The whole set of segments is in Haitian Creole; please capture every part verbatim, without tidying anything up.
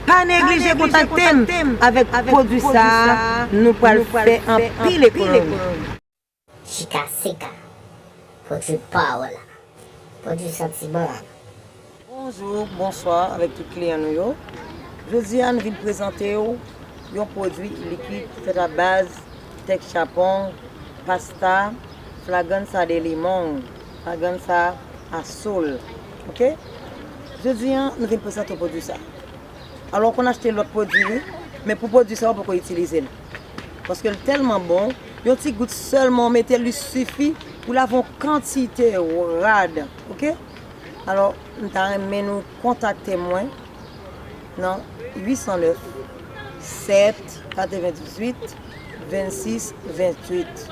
Pa neglije kontakte m avèk pwodui sa a, nou pral fè anpil ekonomi. Chika seka, pwodui pa w la, pwodui santiman an. Bonjou, bonswa avèk tout kliyan nou yo. Jodi a nou vin prezante w yon pwodui likid ki fèt a baz tèk chapon, pasta, flagansa de limon, flagansa a sol. Oke? Jodi a nou vin prezante w pwodui sa. Alò w konn achte lòt pwodui wi, men pou pwodui sa w poko itilize l. Paske l tèlman bon, yon ti gout sèlman w mete l, li sifi pou lave yon kantite rad. Oke? Alò, m ta renmen nou kontakte mwen nan uit san nèf, sèt, katrevendizuit, vennsis, venntuit.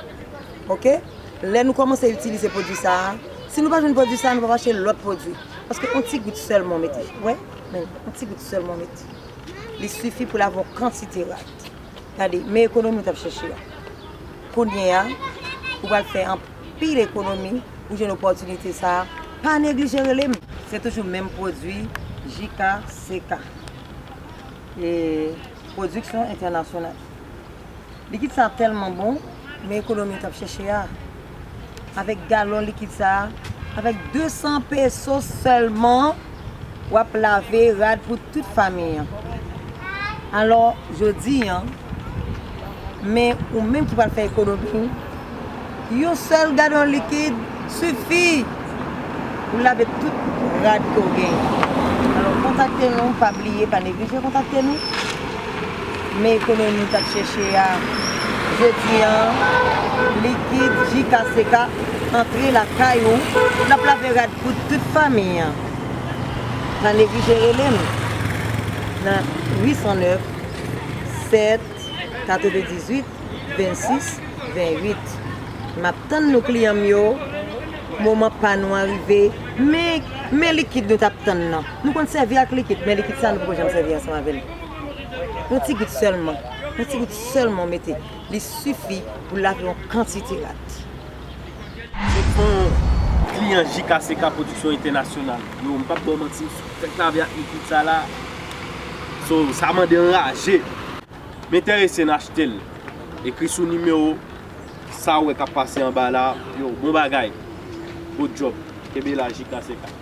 Oke? Lè nou kòmanse itilize pwodui sa a, si nou pa jwenn pwodui sa a, nou p ap achte lòt pwodui. Paske yon ti gout sèlman w mete. Wè? Men, yon ti gout sèlman w mete. Li sifi pou lave yon kantite rad. Gade, men ekonomi w t ap chèche a. Kounye a, ou pral fè anpil ekonomi pou jwenn opòtinite sa a. Pa neglije rele m. Se toujou menm pwodui, J K C K. E pwodiksyon entènasyonal. Likid sa a tèlman bon, men ekonomi w t ap chèche a. Avèk galon likid sa a, avèk de san peso sèlman, w ap lave rad pou tout fanmi an. Alò, jodi a, men ou menm ki pral fè ekonomi, yon sèl galon likid sifi pou lave tout rad ke w genyen. Alò, kontakte nou, pa bliye, pa neglije kontakte nou. Men ekonomi w t ap chèche a, jodi a, likid J K C K antre lakay ou, l ap lave rad pou tout fanmi an. Pa neglije rele m nan uit san nèf, sèt, katrevendizuit, vennsis, vennuit. M ap tann nou kliyan m yo, moman pa nou an rive, men, men likid nou t ap tann nan. Nou konn sèvi ak likid, men likid sa nou poko janm sèvi ansanm avè l. Yon ti gout sèlman, yon ti gout sèlman w mete, li sifi pou lave yon kantite rad. Se fon kliyan J K C K Pwodiksyon Entènasyonal. Yo, m p ap ba w manti, m sou tèt lave ak likid sa la. So, sa mande anraje. M enterese n achte l. Ekri sou nimewo sa w wè k ap pase anba la. Yo, bon bagay. Good job. Kenbe la J K C K.